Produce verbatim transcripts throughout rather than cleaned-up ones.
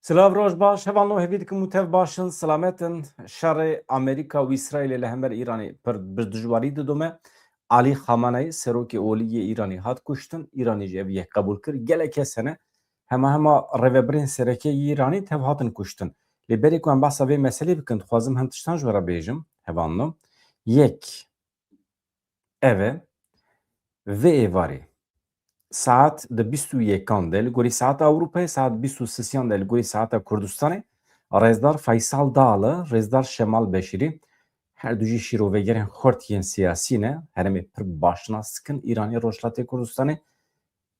Silav, roj baş, hevalno, hêvî dikim û tev baş in, silamet in. Şerê Amerîka û Îsraîlê li hember Îranê pir bi dijwarî didome. Alî Xameneî, serokê olî yê Îranê, hat kuştin. Îranê jî ev yek qebûl kir. Gelek kes hene, hema hema rêvebirên sereke yê Îranê tev hatin kuştin. Lê berê ku em behsa vê meselê bikin, dixwazim hin tiştan ji we re bêjim, hevalno. Yek, ev e, vê êvarê saet di bîst û yekan de li gorî saeta Ewropayê, saet bîst û sisiyan de li gorî saeta Kurdistanê, Rêzdar Feysal Dal e, Rêzdar Şemal Beşîrî, her du jî şîrovegerên xurt yên siyasî ne, herêmê pir baş nas dikin, Îranê, Rojhilatê Kurdistanê.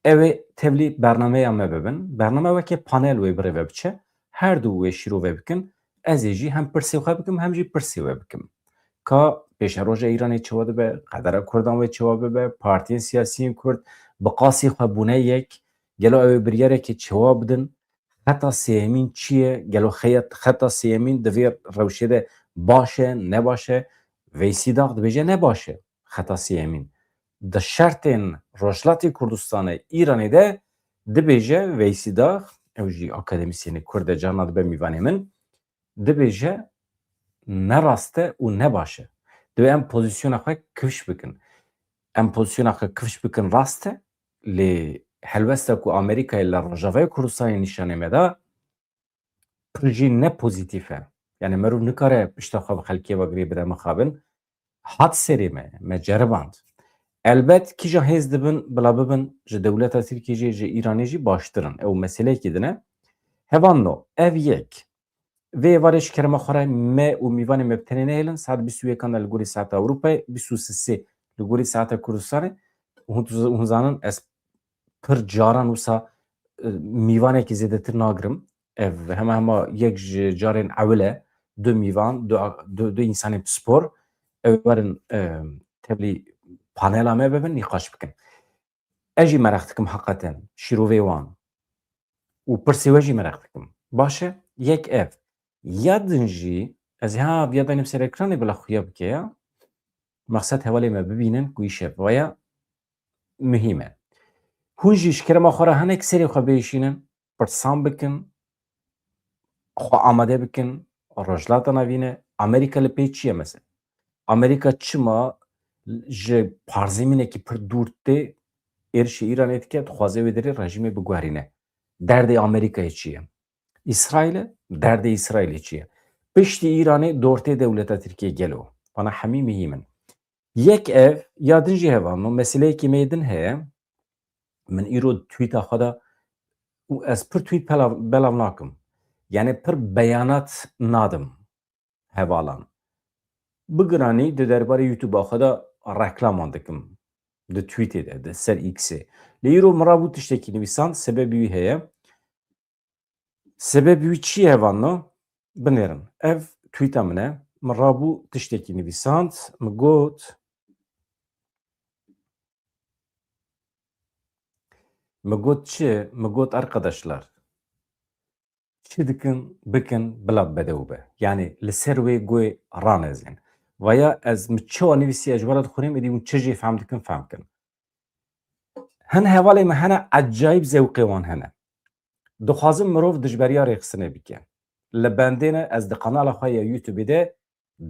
Ew ê tevlî bernameya me bibin. Bername weke panel wê bi rê ve biçe. Her du wê şîrove bikin. Ez ê jî hem pirsê xwe bikim, hem jî pirsê we bikim. Ka pêşeroja Îranê çawa dibe, qedera Kurdan wê çawa bibe, partiyên siyasiyên Kurd bi qasî xwe bûne yek, gelo ew ê biryarekê çawa bidin, xeta sêyemîn çi ye, gelo xeyet-, xeta sêyemîn di vê rewşê de baş e, ne baş e, Veysî Dax dibêje ne baş e, xeta sêyemîn. Di şertên Rojhilatê Kurdistanê, Îranê de dibêje Veysî Dax, ew jî akademîsyenê Kurd e, carna dibe mîvanê min, dibêje ne rast e û ne baş e. Divê em pozîsyona xwe kifş bikin. Em pozîsyona xwe kifş bikin rast e, lê helwesta ku Amerîkayê li Rojavayê Kurdistanê nîşanê me da, pir jî ne pozîtîf e. Yani merov nikare pişta xwe bi xelkê ve girê bide mixabin. Hat serê me, me ceriband. Elbet kîjan hêz dibin, bila bibin ji dewleta Tirkiyê jî, ji Îranê jî baştir in. Ew meseleyekî din e. Hevalno, ev yek. Vê êvarê ji kerema xwe re me û mîvanê me bi tenê nehêlin. Saet bîst û yekan de li gorî saeta Ewropayê, bîst û sisê li gorî saeta Kurdistanê. Hûn, hûn zanin ez pir caran wisa, e, mîvanekî zêdetir nagirim. Ev hema hema yek ji carên ewil e. Du mîvan, du, du, du însanên pispor ew werin, e, tevlî panela me bibin, nîqaş bikin. Ez jî meraq dikim heqeten şîrovê wan û pirsê we jî meraq dikim. Baş e, yek ev. Ya din jî, ez ha viya daynim ser ekranê bila xuya bike ya. Mexsed hevalê me bibînin ku îşev vaya muhîm e. Hûn jî ji kerema xwe re hinek serê xwe biêşînin, pirsan bikin, xwe amade bikin, Rojhilata Navîn e, Amerîka li pê çi ye mesela? Amerîka çima ji parzemînekî pir dûr tê êrişê Îranê dike, dixwaze wê derê rejîmê biguherîne? Derdê Amerîkayê çi ye? Îsraîl e, derdê Îsraîlê çi ye? Piştî Îranê dortê dewleta Tirkiyê gelo? Vana hemî muhîm in. Yek ev, ya din jî hevalno, meseleyekî me yê din heye. Min îro tweeta xwe de û ez pir tweet pelav-, belav nakim. Yani pir beyanat nadim hevalan. Bi giranî di derbarê YouTube-a xwe de reklaman dikim. Di tweetê de, di ser X-ê. Lê îro min rabû tiştekî nivîsand, sebebî wî heye. Sebebî wî çi ye hevalno? Binêrin. Ev tweeta min e. Min rabû tiştekî nivîsand. Min got, min got çi? Min got, arkadaşlar, çi dikin, bikin, bila bedew be. Yani li ser wê guhê ranezin. Vaya ez min çawa nivîsiye, ez ji we re dixwînim, êdî hûn çi jê fehm dikin, fehm kin. Hin hevalê me hene, ecayîb zewqê wan hene. Dixwazim mirov dijberiya rêxistinê bike. Li bendê ne, ez di kanala xwe ya YouTube-ê de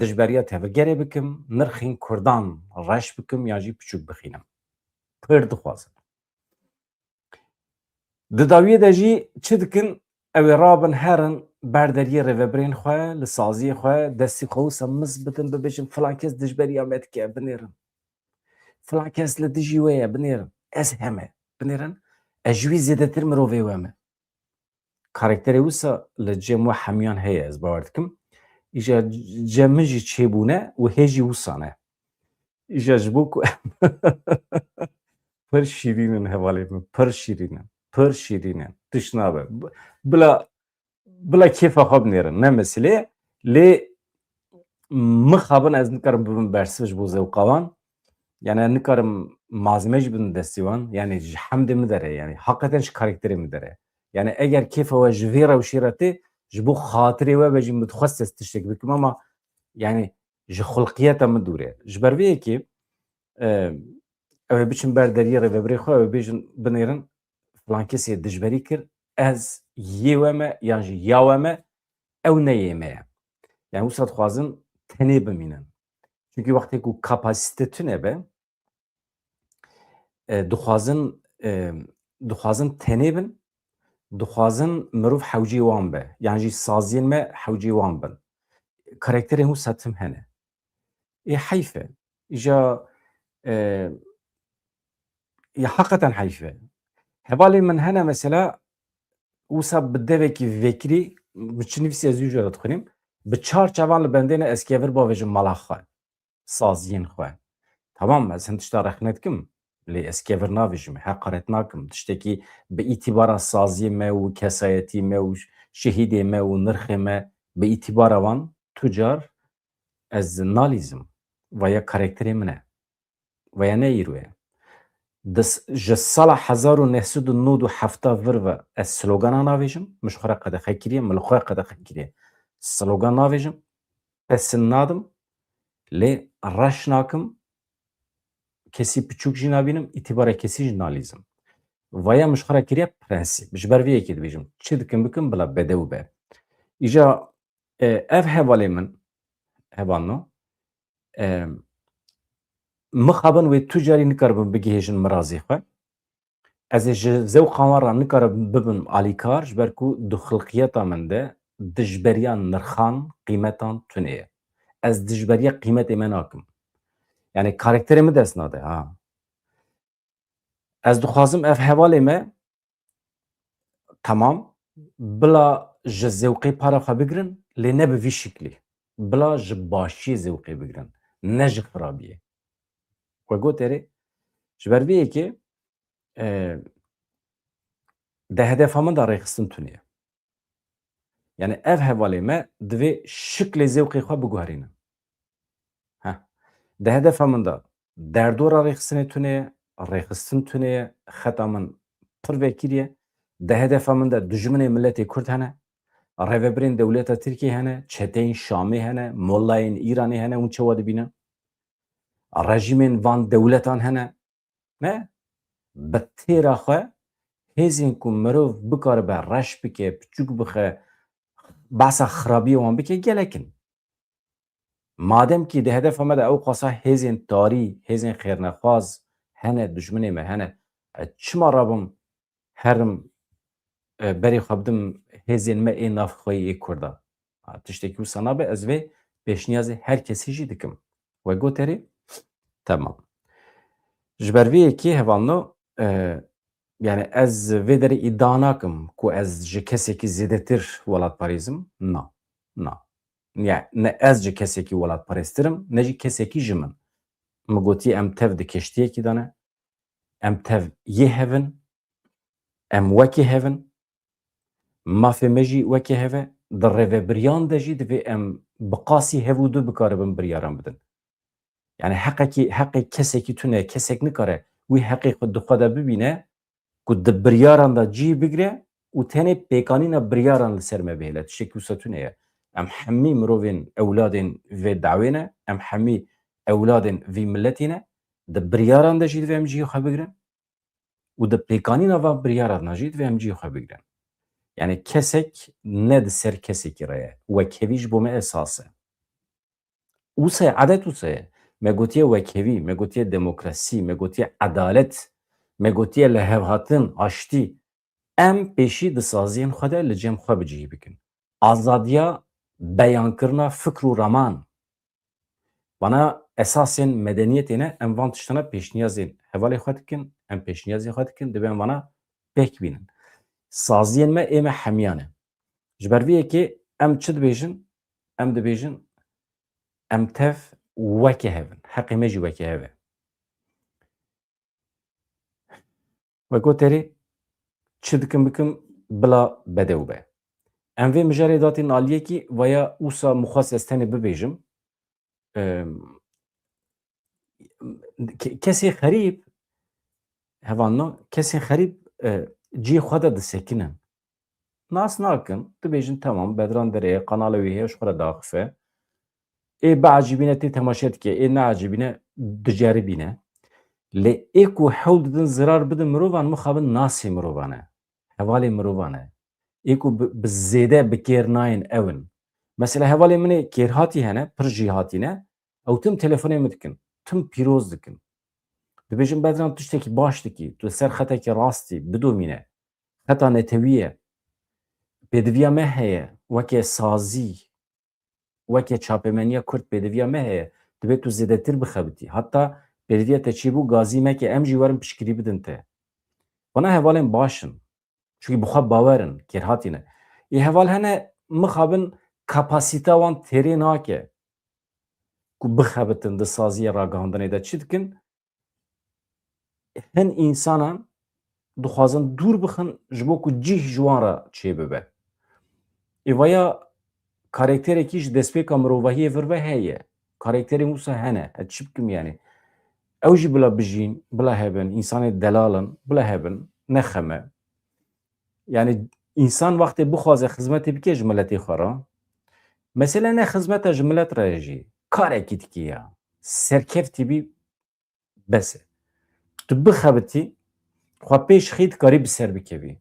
dijberiya tevgerê bikim, nirxên Kurdan reş bikim yan jî piçûk bixînim. Pir dixwazim. Di dawiyê de jî çi dikin? Ew ê rabin herin ber deriyê rêvebirên xwe, li saziyê xwe, destî xwe wisa miz bidin, bibêjin, filan kes dijberiya me dike, binêrin. Filan kes li dijî we ye, binêrin. Ez heme, binêrin. Ez ji wî zêdetir mirovê we me. Karakterê wisa li cem we hemiyan heye, ez bawer dikim. Îja cem min jî çêbûne û hê jî wisa ne. Îja ji bo ku pir şîrîn in hevalê min, pir şîrîn in, pir şîrîn in. Tişt nabe. Bila, bila kêfa xwe binêrin, ne meselê. Lê mixabin ez nikarim bibim bersiv ji bo zewqa wan. Yani ez nikarim malzeme jî bidim destê wan. Yani ji hemdê min dere, yani hakikaten ji karakterê min dere. Yani eger kêfa we ji vê rewşê re tê, ji bo xatirê we be jî min dixwest ez tiştek bikim ama yani ji xulqiyeta min dûr e. Ji ber vê yekê, e, ew ê biçin ber deriyê rêvebirê xwe, ew ê bêjin, binêrin, filan kesê dijberî kir, ez yê we me yan jî ya we me, ew ne yê me ye. Yani wisa dixwazin tenê bimînin. Çünkü wextê ku kapasite tune be, e, dixwazin, e, dixwazin tenê bin, dixwazin mirov hewcê wan be. Yan jî saziyên me hewcê wan bin. Karakterên wisa tim hene. Ê heyf e. Îja, e, ya heqeten heyf e. Hevalê min hene mesela, wisa bi devekî vekirî, min çi nivîsî ez wî jê re dixwînim, bi çar çavan li bendê ne ez kevir bavêjim mala xwe, saziyên xwe. Tamam, ez hin tişta rexne dikim, lê ez kevir navêjim, heqaret nakim. Tiştekî bi îtîbara saziyê me û kesayetî me û şehîdê me û nirxê me, bi îtîbara wan tu car ez nalîzim. Vaya karakterê min e. Vaya ne îro ye. Di s-, ji sala hezar û neh sed û nod û hefta vir ve ez slogana navêjim. Min ji xwe re qedexe kiriye, min li xwe qedexe kiriye. Slogan navêjim. Pesin nadim. Lê reş nakim. Kesî piçûk jî nabînim, îtîbara kesî jî nalîzim. Vaya min ji xwe re kiriye prensîp. Ji ber vê yekê dibêjim, çi dikim bikim, bila bedew be. Îja, e, ev hevalê min, hevalno, e, mixabin wê tu carî nikaribin bigihêjin mirazê xwe. Ez ê ji zewqan wan re nikaribim bibim alîkar, ji ber ku di xilqiyeta min de dijberiya nirxan, qîmetan tune ye. Ez dijberiya qîmetê me nakim. Yani karakterê min dest nade, ha. Ez dixwazim ev hevalê me, temam, bila ji zewqê para xwe bigirin, lê ne bi vî şiklî. Bila ji başiyê zewqê bigirin, ne ji xirabiyê. We got erê, ji ber vê yekê, e, di hedefa min de rêxistin tune ye. Yani ev hevalê me divê şiklê zewqê xwe biguherînin. Heh. Di hedefa min de derdora rêxistinê tune ye, rêxistin tune ye, xeta min pir vekirî ye. Di hedefa min de dijminê miletê Kurd hene, rêvebirên dewleta Tirkiyê hene, çeteyên Şamê hene, molayên Îranê hene, hûn çawa dibînin? Rejîmên van dewletan hene. Me bi têra xwe hêzên ku mirov bikaribe reş bike, piçûk bixe, behsa xirabiyê wan bike, gelek in. Madem kî di hedefa me de ew qasa hêzên tarî, hêzên xêrnexwaz hene, dijminê me hene, e, çima rabim herim, e, berê xwe bidim hêzên me ê navxweyî ê Kurda? Ha, tiştekî wisa nabe, ez vê pêşniyazê her kesî jî dikim. We got erê? Temam. Ji ber vê yekê hevalno, e, yani ez vê derê îdia nakim ku ez ji kesekî zêdetir welatparêz im. Na. Na. Yani ne ez ji kesekî welatparêztir im, ne jî kesekî ji min. Min gotiye em tev di keştiyekî de ne. Em tev yê hev in. Em wekî hev in. Mafê me jî wekî hev e. Di rêvebiriyan de jî divê em bi qasî hev û du bikaribin biryaran bidin. Yani heqekî, heqê kesekî tune, kesek nikare wî heqê xwe di xwe de bibîne ku di biryaran de cî bigire û tenê pêkanîna biryaran li ser me bihêle. Tiştekî wisa tune ye. Em hemî mirovên ewladên vê dawê ne, em hemî ewladên vî miletî ne. Di biryaran de jî divê em cihê xwe bigirin û di pêkanîna van biryaran de jî divê em cihê xwe bigirin. Yani kesek ne di ser kesekî re ye. Wekhevî ji bo me esas e. Wisa ye, edet wisa ye. Me gotiye wekhevî, me gotiye demokrasî, me gotiye edalet, me gotiye lihevhatin, aştî. Em pêşî di saziyên xwe de li cem xwe bi cihî bikin. Azadiya beyankirina fikr û raman. Vana esasên medeniyetê ne, em van tiştana pêşniyazên hevalê xwe dikin, em pêşniyazê xwe dikin, divê em vana pêk bînin. Saziyên me ê me hemiyan e. Ji ber vê yekê em çi dibêjin? Em dibêjin, em tev weke hev in. Heqê me jî weke hev e. We got erê, çi dikim bikim bila bedew be. Em vê mijarê datîn aliyekî, vaya wisa min xwest ez tenê bibêjim. Em, ke-, kesê xerîb, hevalno, kesên xerîb, e, cihê xwe de disekinin. Nas nakin, dibêjin, temam, Bedran derê ye, qanala wî heye, ji xwe re daxife. Ê biecibîne tê temaşe dike, ê neecibîne diceribîne. Lê ê ku hewl didin zirar bidin mirovan, mixabin nasê mirovan e. Hevalê mirovan e. ê ku bi, bi zêde bi kêr nayên ew in. Mesela hevalê min ê kêrhatî hene, pir jî hatî ne, ew tim telefonê min dikin, tim pîroz dikin. Dibêjin, Bedran, tiştekî baş dikî, tu li ser xetekî rastî, bidomîne. Xeta netewî ye. Pêdiviya me heye, weke sazî, weke çapemeniya Kurd pêdiviya me heye. Divê tu zêdetir bixebitî. Heta pêdiviya te çêbû gazî meke, em jî werin piştgirî bidin te. Vana hevalên baş in. Çunkî bi xwe bawer in, kêrhatî ne. Ê heval hene mixabin kapasîta wan têrê nake ku bixebitin di saziyê ragihandinê de. Çi dikin? Hin însanan dixwazin dûr bixin ji bo ku cih ji wan re çêbibe. Ê vaya karakterekî ji destpêka mirovahiyê vir ve heye. Karakterên wisa hene. Ez çi bikim yanî? Ew jî bila bijîn, bila hebin, însanê delal in, bila hebin, ne xem e. Yanî însan wextê bixwaze xizmetê bike ji miletê xwe re, mesele ne xizmeta ji milet re ye jî, karekî dike ya. Serkeftî bî, bes e. Tu bixebitî, xwe pêş xî dikarî bi ser bikevî.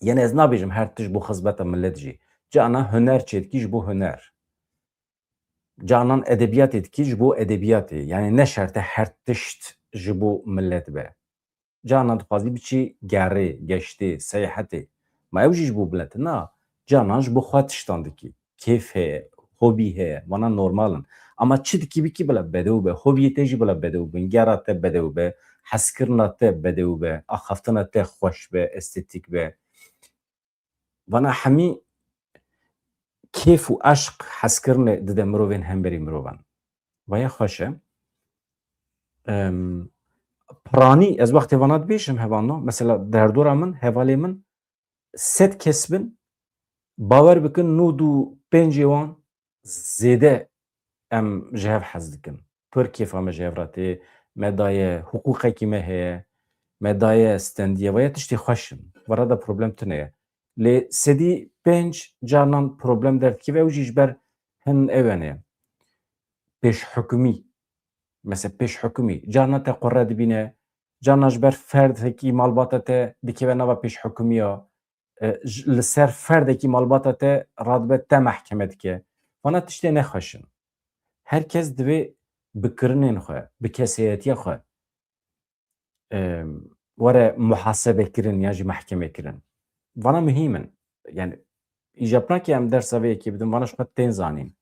Yanî ez nabêjim her tişt bo xizmeta milet jî. Carna huner çêdikî ji bo huner. Carnan edebiyatê dikî ji bo edebiyatê. Yanî ne şert e her tişt ji bo milet be. Carnan dixwazî biçî gerê, geştê, seyahetê. Ma ew jî ji bo milet e? Na, carnan ji bo xwe tiştan dikî. Kêf heye, hobî heye, vana normal in. Ama çi dikî bikî bila bedew be, hobiyê te jî bila bedew bin, gera te bedew be, hezkirina te bedew be, axaftina te xweş be, estetîk be. Vana hemî kêf û eşq hezkirinê dide mirovên hemberî mirovan. Vaya xweş e. Em, piranî, ez wextê vana dibêjim, hevalno, mesela derdora min, hevalê min sed kes bin, bawer bikin, nod û pêncê wan zêde em ji hev hez dikin. Pir kêfa me ji hev re tê, me daye, hiqûqekî me heye, me daye, stendiye, vaya tiştê xweş in. Vara de problem tune ye. Lê sedî pênc carnan problem derdikeve, ew jî ji ber hin ew hene. Pêşhukmî. Mesela pêşhukmî. Carna te qurre dibîne, carna ji ber ferdekî malbata te dikeve nava pêşhukmiya. E, ji, li ser ferdekî malbata te radibe te mehkeme dike. Vana tiştê nexweş in. Her kes divê bi kirinên xwe, bi kesayetiya xwe, e, were muhasebe kirin ya jî mehkeme kirin. Vana muhîm in. Yani, îcab nake em dersa vê yekê bidin, vana ji xwe tên zanîn.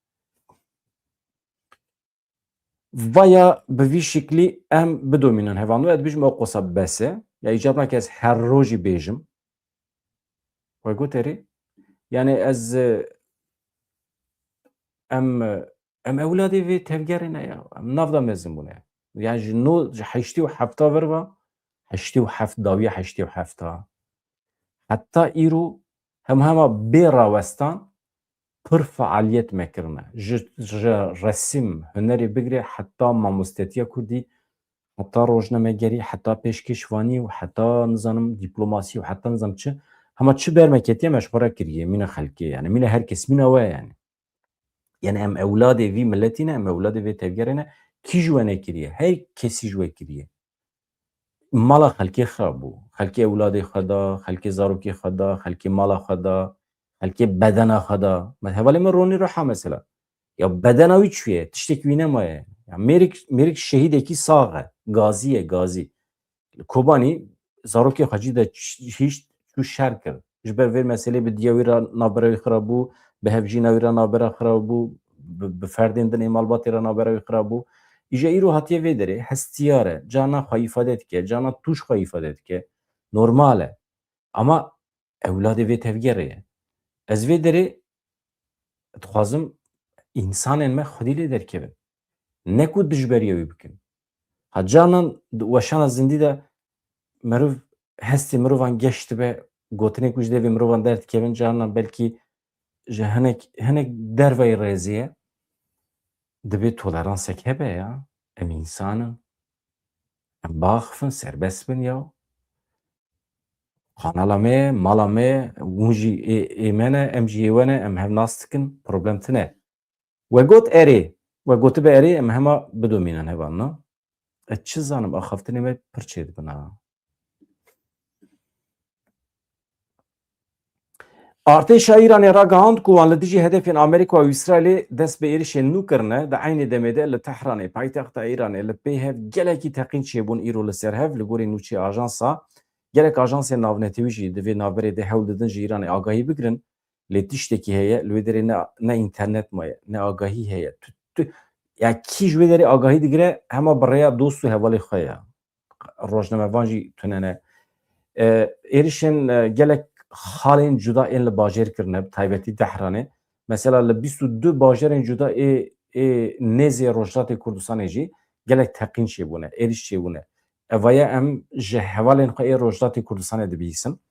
Vaya bi vî şiklî em bidomînin hevalno, ez dibêjim ew qosa bes e. Ya îcab nake ez her rojî bêjim. We got erê? Yani ez, e, em, e, em ewladê vê tevgerê ne ya. Em nav de mezin bûne. Yani ji no, ji heştê û hefta vir ve, heştê û heft, dawiya heştê û hefta. Heta îro hem hema bê rawestan pir fealiyet me kirine. Ji, ji resim, hunerê bigire heta mamostetiya kurdî, heta rojnamegerî, heta pêşkêşvanî û heta, nizanim, dîplomasî û heta nizanim çi, hema çi ber me ketiye me ji xwe re kiriye, mîna xelkê, yani mîna her kes, mîna we yani. Yani em ewladê vî miletî ne, em ewladê vê tevgerê ne, kî ji we nekiriye? Her kesî ji we kiriye. Mala xelkê xirab bû. Xelkê ewladê xwe da, xelkê zarokê xwe da, xelkê mala xwe da, xelkê bedena xwe da. Me hevalê min ronî ruha mesela. Ya bedena wî çûye, tiştek wî nemaye. Ya mêrik, mêrik şehîdekî sax e, gazî ye, gazî. Li Kobanî zarokê xwe cî de ç-, hişt, çû şer kir. Ji ber vê meselê bi diya wî re navbera wî xirab bû, bi hevjîna wî re navbera xirab bû, bi, bi ferdên din ê malbatê re navbera wî xirab bû. Îja îro hatiye vê derê, hestiyar e, carna xwe îfade dike, carna tûj xwe îfade dike. Normal e. Ama ewladê vê tevgerê ye. Ez vê derê dixwazim însanên me xwedî lê derkevin. Ne ku dijberiya wî bikin. Ha carnan di weşana zindî de meriv, hestê mirovan geş dibe, gotinê ku ji devê mirovan derdikevin, carnan belkî ji hinek, hinek derveyî rêzê ye. Divê toleransek hebe ya. Em însan in. Em biaxifin, serbest bin ya. Kanala me ye, mala me ye, hûn jî ê, ê me ne, em jî ê we ne, em hev nas dikin, problem tune. We got erê, we gotibe erê, em hema bidomînin hevalna. Ez çi zanim, axaftinê me pir çêdibin ha. Artêşa Îranê ragihand ku wan li dijî hedefên Amerîka û Îsraîlê dest bi êrişên nû kirine. Di eynê demê de li Tehranê, paytexta Îranê, li pê hev gelekî teqîn çêbûn îro li ser hev. Li gorî nûçeyê ajansa, gelek ajansên navnetewî jî di vê navberê de hewl didin ji Îranê agahî bigirin. Lê tiştekî heye, li wê derê ne, ne înternet maye, ne agahî heye. Tu, tu, ya kî ji wê derê agahî digire, hema bi rêya dost û hevalê xwe ye. Rojnamevan jî tune ne. E, êrişên, e, gelek xalên cuda ên li bajêr kirine, bi taybetî Tehranê. Mesela li bîst û du bajarên cuda ê, ê nêzê Rojhilatê Kurdistanê jî gelek teqîn çêbûne, êriş çêbûne. Evaya em ji hevalên xwe ê Rojhilatê Kurdistanê dibihîsin.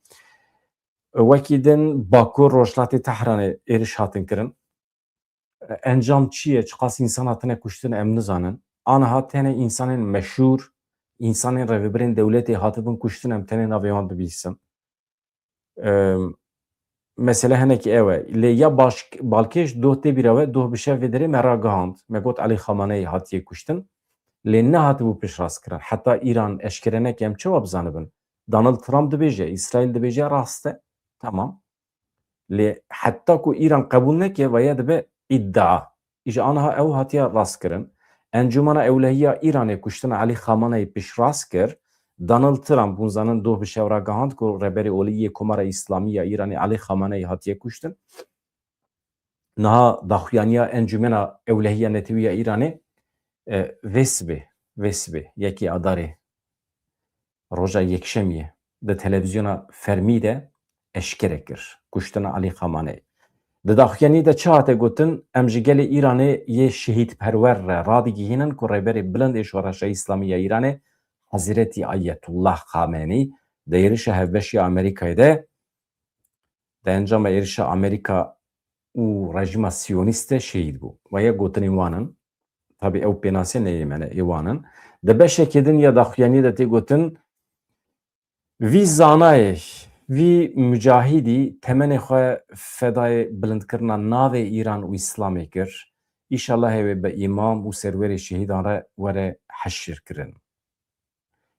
Wekî din Bakur, Rojhilatê Tehranê êriş hatin kirin. Encam çi ye? Çiqas însan hatine kuştin em nizanin. Aniha tenê însanên meşhûr, însanên rêvebirên dewletê hatibin kuştin, em tenê navê wan dibihîsin. Em, mesele hinekî ew e. Lê ya baş, balkêş doh tê bîra we, doh bi şev vê derê me ragihand. Me got Elî Xamaneyî hatiye kuştin. Lê nehatibû piştrast kirin. Heta Îran eşkere neke em çawa bizanibin? Donald Trump dibêje, Îsraîl dibêje rast e. Tamam. Lê heta ku Îran qebûl neke, veye dibe îdia. Îja aniha ew hatiye rastkirin. Encûmena Ewlehiya Îranê kuştina Elî Xamaneyî piştrast kir. Donald Trump, hûn zanin, doh bi şev ragihand ku Rêberê Olî yê Komara Îslamî ya Îranê Elî Xamaneyî hatiye kuştin. Niha daxuyaniya Encûmena Ewlehiya Netewî ya Îranê, e, vê sibê, vê sibê, yekê Adarê, roja Yekşemiyê, di televîzyona fermî de eşkere kir kuştina Elî Xamaneyê. Di daxuyaniyê de çi hate gotin? Em ji gelê Îranê yê şehîdperwer re radigihînin ku Rêberê Bilind ê Şoreşa Îslamî ya Îranê, Hezretî Ayetullah Xamenî, di êrişa hevbeş ya Amerîkayê de, di encama êrişa Amerîka û rejîma Siyonîst de şehîd bû. Veye gotinên wan in. Tabî ew pênasê neyê me ne, ê wan in. Di beşekê din ya daxuyaniyê de tê gotin, vî zanayê, vî mucahîdî temenê xwe fedayê bilindkirina navê Îran û Îslamê kir. Îşallah ew ê bi îmam û serwerê şehîdan re were heşirkirin.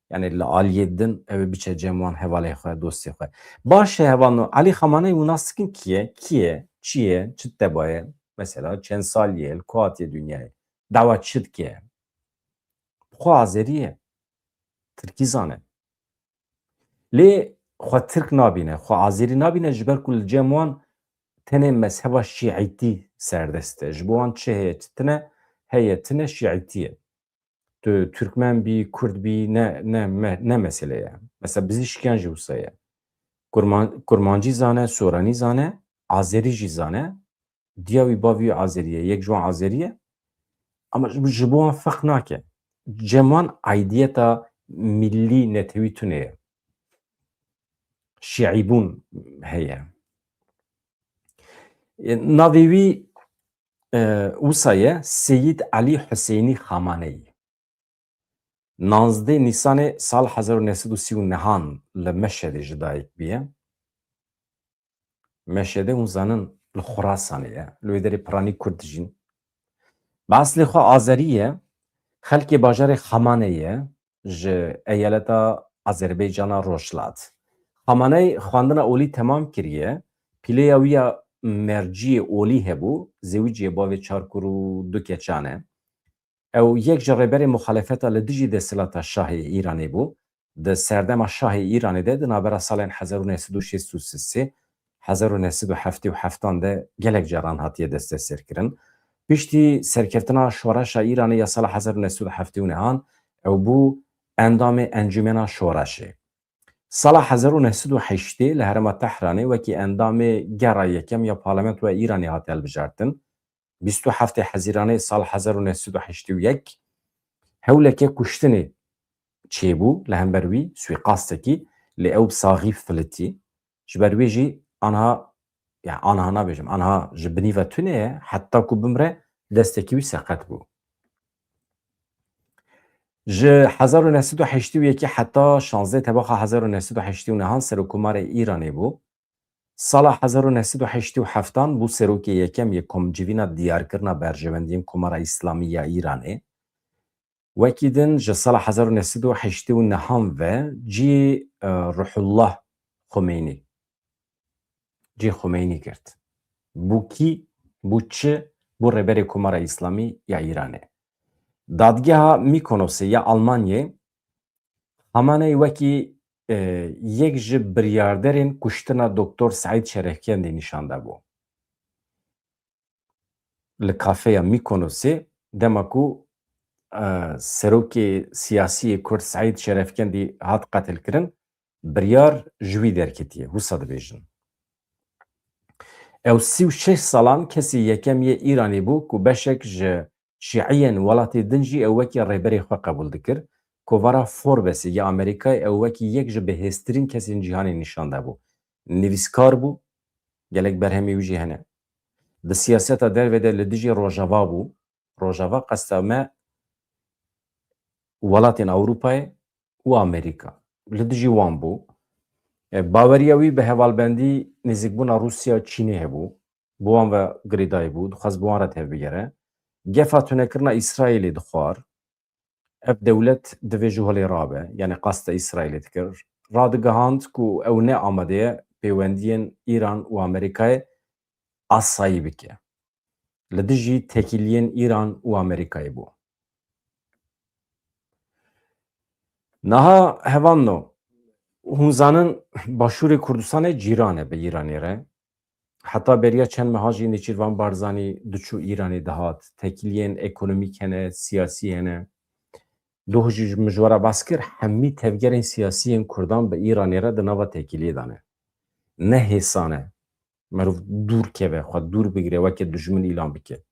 Yani li aliyê din ew ê biçe cem wan hevalê xwe, dostê xwe. Baş e hevalno, Elî Xamaneyî hûn nas dikin kî ye, kî ye, çi ye, çi teba ye? Mesela çend salî ye, li ku hatiye dinyayê? Dawa çi dike? Xwe Azerî ye. Tirkî zane. Lê xwe Tirk nabîne, xwe Azerî nabîne, ji ber ku li cem wan tenê mezheba şîîtî serdest e. Ji bo wan çi heye, çi tine, heye tine şîîtî ye. Tu Tirkmen bî, Kurd bî, ne, ne, me-, ne mesele ye. Mesela bizîşkiyan jî wisa ye. Kurman-, Kurmancî zane, Soranî zane, Azerî jî zane. Diya wî, bavî wî Azerî ye, yek ji wan Azerî ye. Ama ji, ji bo wan ferq nake. Cem wan aidiyeta millî netewî tune ye. Şîîbûn heye. E, navê wî, e, wisa ye, Seyîd Elî Huseynî Xamaneyî. Nanzdeh Nîsanê sal hezar û neh sed û sî û nehan li Meşedê ji dayik bûye. Meşedê hûn zanin li Xurasanê ye. Li wê derê piranî Kurd dijîn. Bi eslê xwe Azerî ye. Xelkê bajarê Xamanê ye. Ji eyaleta Azerbaycana Rojhilat. Xamaney xwendina olî temam kiriye. Pîleya wî ya merciyê olî hebû. Zewiciye, bavê çar kur û du keçan e. Ew yek ji rêberê muxalefeta li dijî desthilata şahê Îranê bû. Di serdema şahê Îranê de di navbera salên hezar û neh sed û şêst û sê, hezar û neh sed û heftê û heftan de gelek caran hatiye desteserkirin. Piştî serkeftina şoreşa Îranê ya sala hezar û neh sed û heftê û nehan ew bû endamê Encûmena Şoreşê. Sala hezar û neh sed û heştê li herêma Tehranê wekî endamê gera yekem ya Parlamentoya Îranê hate hilbijartin. Bîst û heftê Hezîranê sal hezar û neh sed û heştê û yek hewleke kuştinê çêbû li hember wî, suîqastekî, lê ew bi saxî filitî. Ji ber wê jî aniha, yani aniha nabêjim, aniha ji binî ve tune ye, heta ku bimre destekî wî seqet bû. Ji hezar û neh sed û heştê û yekê heta şazdeh Tebaxa hezar û neh sed û heştê û nehan serokkomarê Îranê bû. Sala hezar û neh sed û heştê û heftan bû serokê yekem yê Komcivîna Diyarkirina Berjewendiyên Komara Îslamî ya Îranê. Wekî din ji sala hezar û neh sed û heştê û nehan ve cî, e, Ruhullah Xumeynî. cê Xumeynî girt. Bû kî? Bû çi? Bû Rêberê Komara Îslamî ya Îranê. Dadgeha Mîkonosê ya Almanyê Hamaney wekî, e, yek ji biryarderên kuştina Doktor Seîd Şerefkendî nîşan dabû. Li kafeya Mîkonosê dema ku, e, serokê siyasî yê Kurd Seîd Şerefkendî hat qetilkirin, biryar ji wî derketiye, wisa dibêjin. Ew sî û şeş salan kesê yekem yê Îranê bû ku beşek ji şîiyên welatê din jî ew wekî rêberê xwe qebûl dikir. Kovara Forbesê ya Amerîkayê ew wekî yek ji bihêztirîn kesên cîhanê nîşan dabû. Nivîskar bû, gelek berhemê wî jî hene. Di siyaseta derve de li dijî Rojava bû. Rojava qesta me welatên Ewropayê û Amerîka. Li dijî wan bû. E, baweriya wî bi hevalbendî nêzîkbûna Rûsya û Çînê hebû. Bi wan ve girêdayî bû, dixwest bi wan re tevbigere. Gefa tunekirina Îsraîlê dixwar. Ev dewlet divê ji holê rabe, yanî qasta Îsraîlê dikir. Radigihand ku ew ne amade ye pêwendiyên Îran û Amerîkayê asayî bike. Li dijî tekîliyên Îran û Amerîkayê bû. Niha hevalno, hûn zanin Başûrê Kurdistanê cîran e bi Îranê re. Heta beriya çend meha jî Nêçîrvan Barzanî diçû Îranê dihat. Tekîliyên ekonomîk hene, siyasî hene. Doh jî min ji we re behs kir, hemî tevgerên siyasî yên Kurdan bi Îranê re di nava tekîliyê de ne. Ne hêsan e. Merov dûr keve, xwe dûr bigire, weke dijmin îlan bike.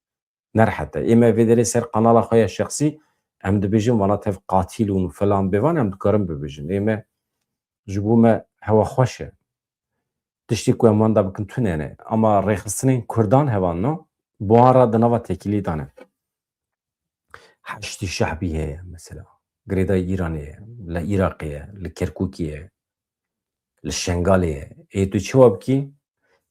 Ne rehet e. Ê me vê derê ser kanala xwe ya şexsî, em dibêjin vana tev qatîl û falan bêvan, em dikarin bibêjin. Ê me, ji bo me hewa xweş e. Tiştê ku em wan de bikin tune ne. Ama rêxistinên Kurdan hevalno, bi wan re di nava tekîlî de ne. Heşdî Şehbî heye mesela. Girêdayî Îranê ye, li Iraqê ye, li Kerkûkê ye, li Şengalê ye. Ê tu çawa bikî?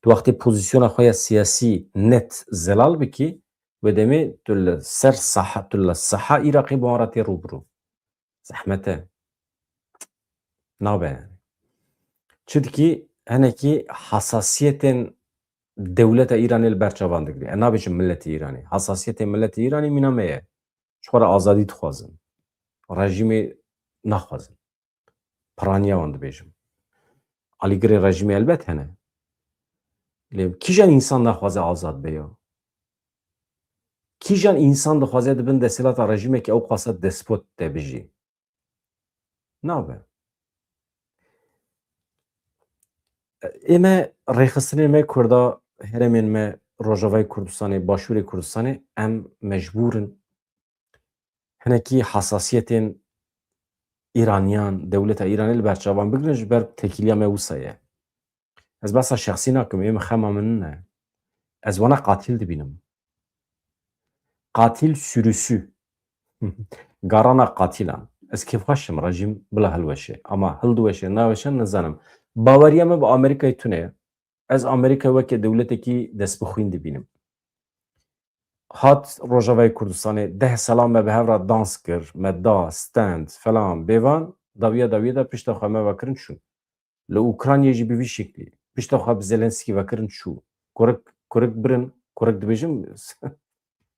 Tu wextê pozîsyona xwe ya siyasî net zelal bikî, wê demê tu li ser saha, tu li saha Iraqê bi wan re tê rûbirû. Zehmet e. Nabe yani. Çi dikî, hinekî hasasiyetên dewleta Îranê li ber çavan digirî. E, nabêjim miletê Îranê. Hasasiyetên miletê Îranê mîna me ye. Ji xwe re azadî dixwazin. Rejîmê naxwazin. Piraniya wan dibêjim. Alîgirê rejîmê elbet hene. Lê kîjan însan naxwaze azad be ya? Kîjan însan dixwaze di bin desthilata rejîmekî ew qasa despot de bijî? Nabe. Ê me rêxistinên me Kurda, herêmên me Rojavayê Kurdistanê, Başûrê Kurdistanê, em mecbûr in hinekî hasasiyetên Îraniyan, dewleta Îranê li ber çavan bigirin, ji ber tekîliya me wisa ye. Ez behsa şexsî nakim, ê min xema min nine. Ez wana qatîl dibînim. Qatîl sürüsü. Garana qatîlan. Ez kêfxweş im, rejîm bila hilweşe. Ama hildiweşe, naweşe nizanim. Baweriya min bi Amerîkayê tune ye. Ez Amerîka weke dewletekî destbixwîn dibînim. Hat Rojavayê Kurdistanê, deh sala me bi hev re dans kir, me da, stand, falan, bêvan, dawiya dawiyê de pişta xwe me vekirin çûn. Li Ukraynayê jî bi vî şeklî. Pişta xwe bi Zelenskî vekirin çû. Kurik, kurik birin, kurik dibêjim,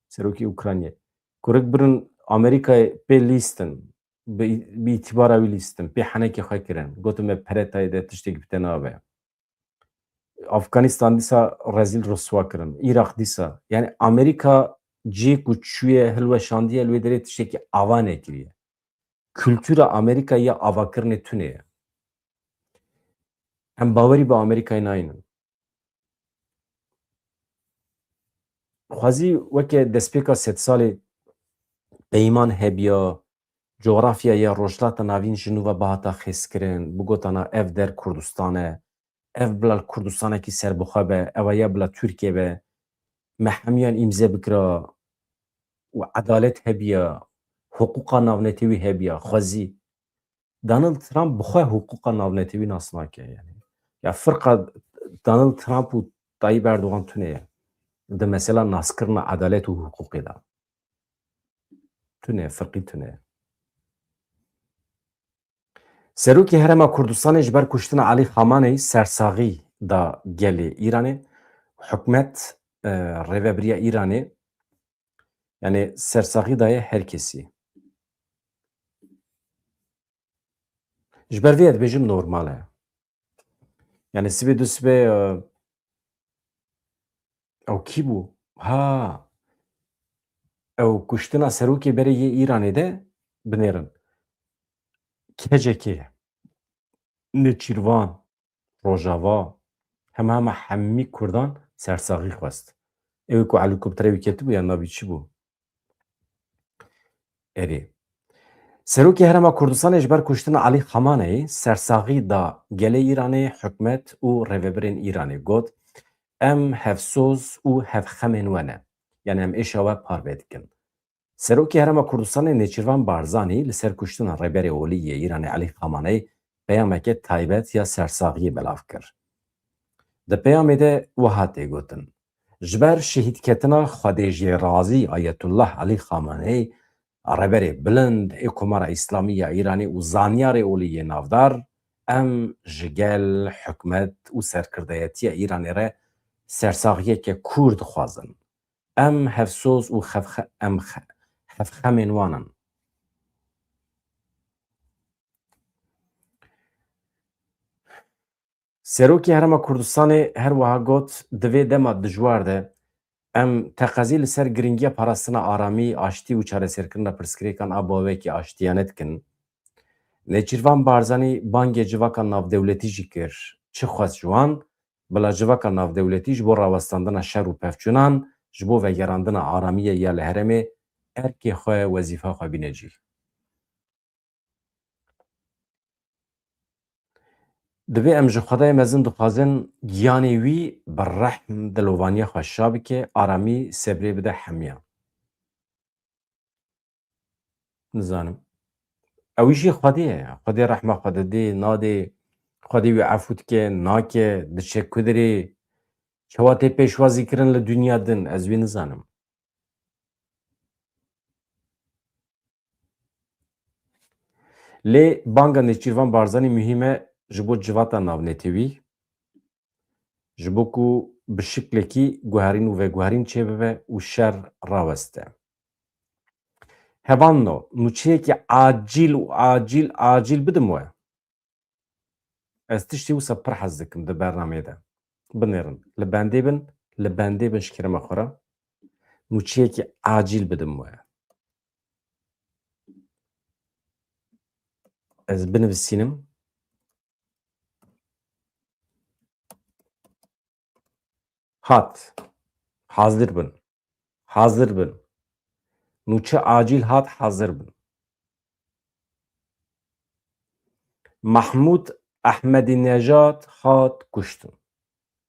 serokê Ukraynayê. Kurik birin Amerîkayê pê lîstin, bi, bi îtibara wî lîstin, pê henekê xwe kirin. Gotin me pere tayê de tiştekî bi te nabe. Afganistan dîsa rezîl riswa kirin. Iraq dîsa. Yani Amerîka cihê ku çûye hilweşandiye li wê derê tiştekî ava nekiriye. Kultura Amerîka ya avakirinê tune ye. Em bawerî bi Amerîkayê nayînin. Xwezî weke destpêka sedsalê peyman hebiya, cografyaya Rojhilata Navîn ji nû ve bihata xêzkirin, bigotana ev der Kurdistan e, ev bila Kurdistanekî serbixwe be, ev ya bila Tirkiye be, me hemiyan îmze bikira û edalet hebiya, hiqûqa navnetewî hebiya, xwezî. Donald Trump bi xwe hiqûqa navnetewî nas nake yani. Ya firqa Donald Trump û Tayyip Erdogan tune ye. Di mesela naskirina edalet û hiqûqê de. Tune, firqî tune. Serokê Herêma Kurdistanê ji ber kuştina Elî Xamaney sersaxî da gelê Îranê, hikûmet, e, rêvebiriya Îranê, yani sersaxî daye her kesî. Ji ber vê ez dibêjim normal e. Yani sibê du sibê, e, ew kî bû? Ha, ew kuştina serokê berê yê Îranê de binêrin. K C K, Nêçîrvan, Rojava, hema hema hemî Kurdan sersaxî xwest. Ew ku helîkopterê wî ketibû ya navî çi bû? Erê. Serokê Herêma Kurdistanê ji ber kuştina Elî Xamaneyî sersaxî da gelê Îranê, hikûmet û rêvebirên Îranê, got, em hevsoz û hevxemên we ne. Yani em êşa we parve dikin. Serokê Herêma Kurdistanê Nêçîrvan Barzanî li ser kuştina Rêberê Olî yê Îranê Elî Xamaneyî peyameke taybet ya sersaxiyê belav kir. Di peyamê de wiha tê gotin, ji ber şehîdketina Xwedê jê razî Ayetullah Elî Xamaneyî, rêberê bilind ê Komara Îslamî ya Îranê û zanyarê olî yê navdar, em ji gel, hikûmet û serkirdeyetiya Îranê re sersaxiyeke kûr dixwazin. Em hevsoz û xevxe-, em xe-, hevxemên wan in. Serokê Herêma Kurdistanê her wiha got, di vê dema dijwar de em teqezî li ser giringiya parastina aramî, aştî û çareserkirina pirsgirêkan a bawekî aştiyane dikin. Nêçîrvan Barzanî bangê civaka navdewletî jî kir. Çi xwest ji wan? Bila civaka navdewletî ji bo rawestandina şer û pevçûnan, ji bo vegerandina aramiyê ya li herêmê erkê xwe, wezîfa xwe bîne cî. Divê em ji Xwedayê mezin dixwazin giyanê wî bi rehm dilovaniya xwe şa bike, aramî, sebrê bide hemiyan. Nizanim. Ew jî Xwedê ye. Xwedê rehma xwe didê, nadê. Xwedê wî efû dike, nake, diçe kudirê. Çawa tê pêşwazî kirin li dinya din, ez wî nizanim. Lê banga Nêçîrvan Barzanî muhîm e ji bo civata navnetewî. Ji bo ku bi şiklekî guherîn û veguherîn çêbibe û şer raweste. Hevalno, nûçeyekî acîl û acîl, acîl bidim we. Ez tiştî wisa pir hez dikim di bernameyê de. Binêrin. Li bendê bin, li bendê bin ji kerema xwe re. Nûçeyekî acîl bidim we. Ez binivîsînim. Hat. Hazir bin. Hazir bin. Nûçe acîl hat, hazir bin. Mahmûd Ehmedînejad hat kuştin.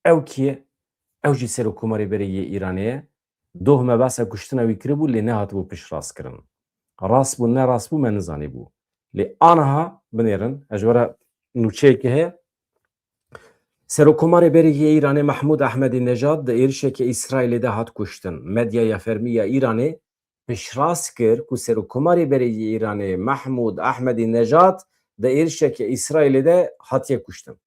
Ew kî ye? Ew jî serokkomarê berê yê Îranê ye. Doh me behsa kuştina wî kiribû, lê nehatibû piştrastkirin. Rast bû, ne rast bû, me nizanîbû. Lê aniha binêrin, ez ji we re nûçeyekê heye. Serokkomarê berê yê Îranê Mahmûd Ehmedînejad di êrişeke Îsraîlê de hat kuştin. Medyaya fermî ya Îranê piştrast kir ku Serokkomarê berê yê Îranê Mahmûd Ehmedînejad di êrişeke Îsraîlê de hatiye kuştin.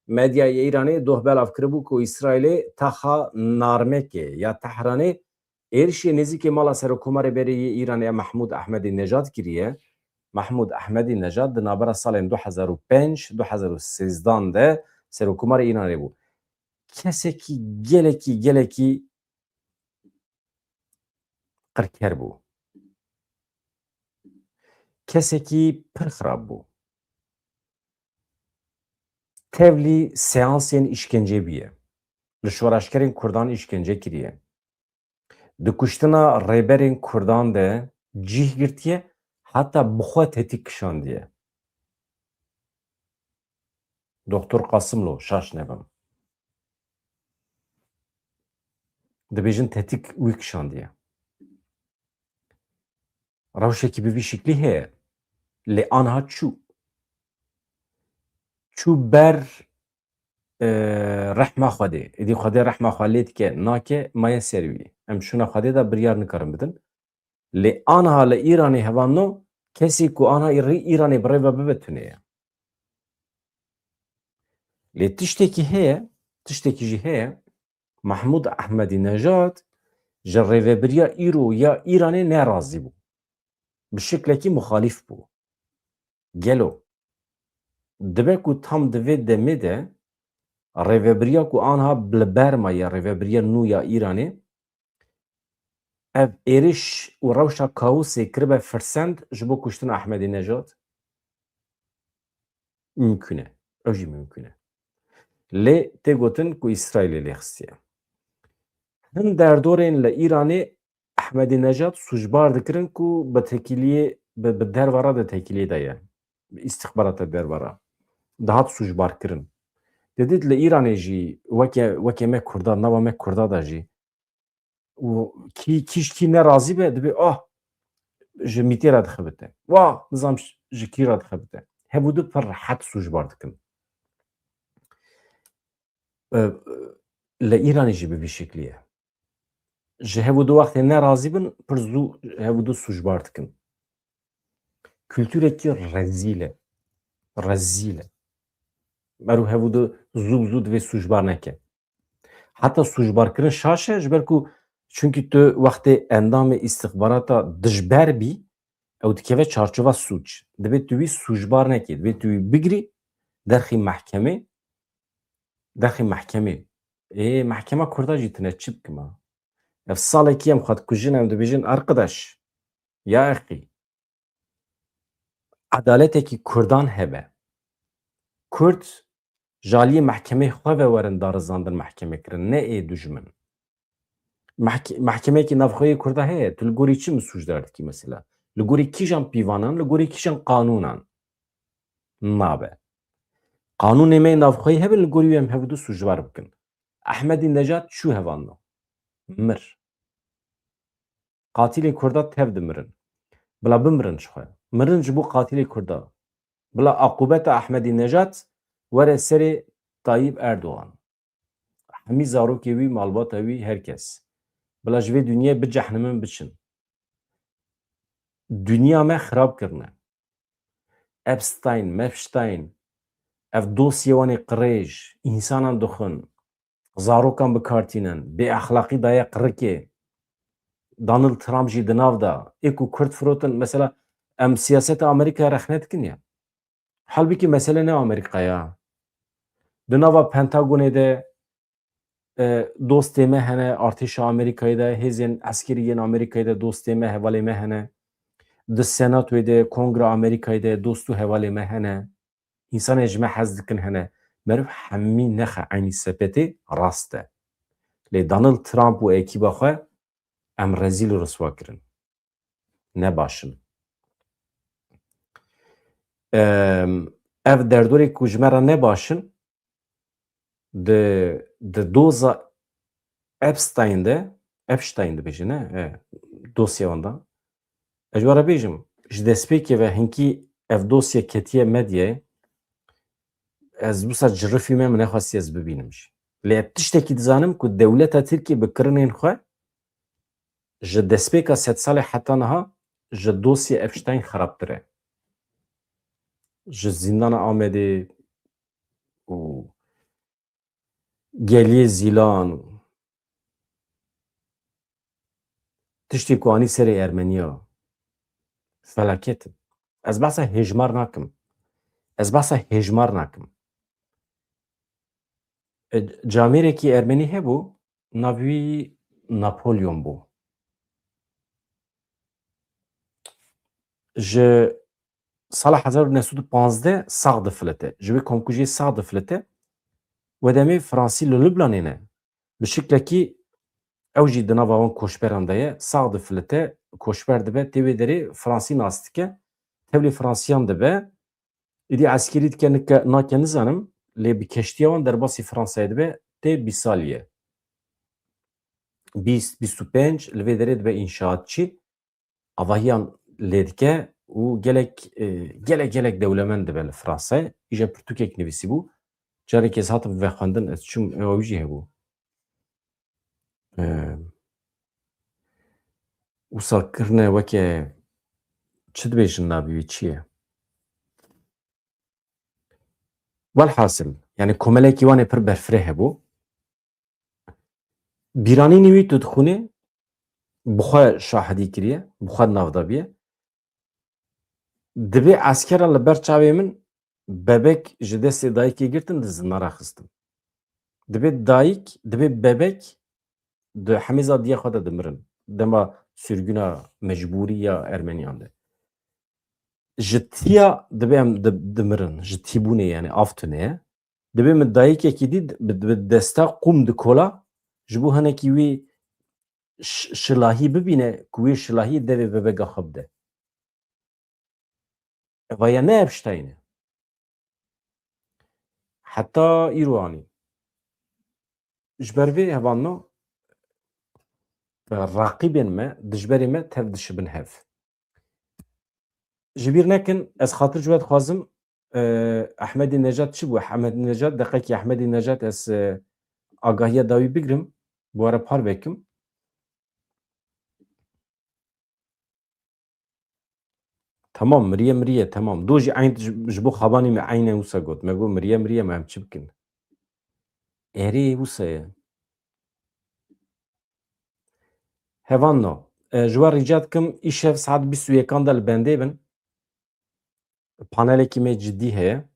Medyaya Îranê doh belav kiribû ku Îsraîlê taxa Narmekê ya Tehranê êrişê nêzîkê mala Serokkomarê berê yê Îranê Mahmûd Ehmedînejad kiriye. Mahmûd Ehmedînejad di navbera salên du hezar û pênc, du hezar û sêzdan de Serokkomarê Îranê bû. Kesekî gelekî, gelekî qirker bû. Kesekî pir xirab bû. Tevlî seansên îşkencê bûye. Li şoreşgerên Kurdan îşkence kiriye. Di kuştina rêberên Kurdan de cih girtiye, heta bi xwe tetîk kişandiye. Doktor Qasimlo, şaş nebim. Dibêjin tetîk wî kişandiye. Rewşekî bi vî şiklî heye. Lê aniha çû. Çû ber, e, rehma Xwedê. Êdî Xwedê rehma xwe lê dike, nake, maye ser wî. Em şûna Xwedê de biryar nikarin bidin. Lê aniha li Îranê hevalno, kesê ku aniha Îr-, Îranê bi rê ve bibe tune ye. Lê tiştekî heye, tiştekî jî heye, Mahmud Ahmedînejad ji rêvebiriya îro ya Îranê nerazî bû. Bi şiklekî muxalîf bû. Gelo dibe ku tam di vê demê de rêvebiriya ku anha li ber maye, rêvebiriya nû ya Îranê, ev êriş û rewşa kaosê kiribe firsend ji bo kuştina Ahmedînejad? Mimkun e. Ew jî mimkun e. Lê tê gotin ku Îsraîlê lê xistiye. Hin derdorên li Îranê Ahmedînejad sûcbar dikirin ku bi tekîliyê, bi, bi derva re de tekîliyê de ye. Bi îstixbarata derva re. Dihat sûcbar kirin. Didît li Îranê jî weke, weke me Kurda, nava me Kurda de jî. Û kî, kî ji kî nerazî be, dibê, ah, ji mîtê re dixebite. Wa, nizam ji kî re dixebite. Hevûdu pir rehet sûcbar dikin. E, li Îranê jî bi vî şeklî ye. Ji hevûdu wextê nerazî bin, pir zû hevûdu sûcbar dikin. Kulturekî rezîl e. Rezîl e. Mero hevûdu zû bi zû divê sûcbar neke. Heta sûcbarkirin şaş e, ji ber ku, çunkî tu wextê endamê îstixbarata dijber bî, ew dikeve çarçova sûc. Divê tu wî sûcbar nekî, divê tu wî bigirî, derxî mehkemê, derxî mehkemê. Ê, mehkema Kurda jî tune çi bikim ha? Ev salekî em xwe dikujin, em dibêjin, "Arkadaş, ya exî, edaletekî Kurdan hebe. Kurd ji aliyê mehkemê xwe ve werin darizandin, mehkeme kirin, ne ê dujmin." Mehke-, mehkemeyekî navxweyê Kurda heye, tu li gorî çi min sûcdar dikî mesela? Li gorî kîjan pîvanan, li gorî kîjan qanûnan? Nabe. Qanûnê me yê navxweyî hebin, li gorî wê em hevdu sûcdar bikin. Ehmedî Nejad çû hevalno. Mir. Qatilê Kurda tev dimirin. Bila bimirin ji xwe. Mirin ji bo qatilê Kurda. Bila aqûbeta Ehmedî Nejad were serê Tayyip Erdogan. Hemî zarokê wî, malbata wî, her kes. Bila ji vê dinyayê bicehnimin, biçin. Dinya me xirab kirine. Epstein, Mepstein, ev dosyê wan ê qirêj, însanan dixwin, zarokan bi kar tînin, bêexlaqî daye qirikê. Donald Trump jî di nav de, ê ku Kurd firotin, mesela em siyaseta Amerîkayê rexne dikin ya. Halbûkî mesele ne Amerîka ya. Di nava Pentagonê de, e, dostê me hene, artêşa Amerîkayê de, hêzên eskerî yên Amerîkayê de dostê me, hevalê me hene. Di Senatoyê de, Kongra Amerîkayê de dost û hevalê me hene. Însanên ji me hez dikin hene. Meriv hemî nexe eynî sepetê, rast e. Lê Donald Trump û ekîba xwe em rezîl û riswa kirin. Ne baş in. Em, ev derdorê ku ji me re ne baş in, di, di doza Epstein de, Epstein dibêje, ne? E, dosya wan de. Ez ji we re bêjim, ji destpêkê ve hinkî ev dosya ketiye medyayê, ez wisa cirifî me, min nexwestiye ez bibînim jî. Lê ez tiştekî dizanim ku dewleta Tirkiyê bi kirinên xwe ji destpêka sedsalê heta niha ji dosyê Epstein xirabtir e. Ji zîndana Amedê û Geliyê Zîlan û tiştê ku anî serê Ermeniya, felaket in. Ez behsa hêjmar nakim. Ez behsa hêjmar nakim. E, camêrekî Ermenî hebû, navî Napolyon bû. Ji sala hezar û neh sed û panzdeh sax difilite. Ji wê komkujiyê sax difilite. We demê Fransî li Lubnanê ne. Bi şiklekî ew jî di nava wan koçberan de ye. Sax difilite, koçber dibe, tê wê derê Fransî nas dike. Tevlî Fransiyan dibe. Êdî eskerî dike nike, nake nizanim, lê bi keştiya wan derbasî Fransayê dibe, tê bîst salî ye. Bîst, bîst û pênc, li vê derê dibe înşaatçî. Avahiyan lê dike û gelek, e, gelek, gelek dewlemend dibe li Fransayê. Îja pirtûkek nivîsîbû. Carekê ez hatim vexwendin, ez çûm, ew jî hebû. E, wisa kirine weke, çi dibêjin, navê wî çi ye? Welhasil, yani komelekî wan ê pir berfireh hebû. Bîranînê wî tu dixwînê, bi xwe şahidî kiriye, bi xwe navdabiye. Dibê eskera li ber çavê min bebek ji destê dayikê girtin, di zindana xistin. Dibê dayik, dibê bebek di hemêza diya xwe de dimirin. Dema sürgüna mecbûrî ya Ermeniyan de. Ji tiya dibê em di-, dimirin, ji tîbûnê, yani av tune ye. Dibê min dayikekî dît, bi, bi desta qûm dikola, ji bo hinekî wî ş-, şilahî bibîne, ku wê şilahî devê bebega xwe bide. Eva ya ne ev ştayî ne. Heta îro anî. Ji ber vê hevalno, raqîbên me, dijberê me tev dişibin hev. Ji bîr nekin, ez xatir ji we dixwazim, e, Ehmedî Necat çi bû? Ehmedî Necat, deqekî Ehmedî Necat ez, e, agahiya dawî bigrim, bi we re par vekim. Tamam, miriye, miriye, tamam. Do jî eyn ji, ji bo xabanî me eynen wisa got. Me got miriye, miriye, me em çi bikin? Erê, wisa ye. Hevanno, e, ji we rica dikim, îşev saet bîst û yekan de li bendê bin. Panelekî me cidî heye.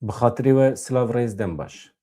Bi xatirê we silav, rêz, dem baş.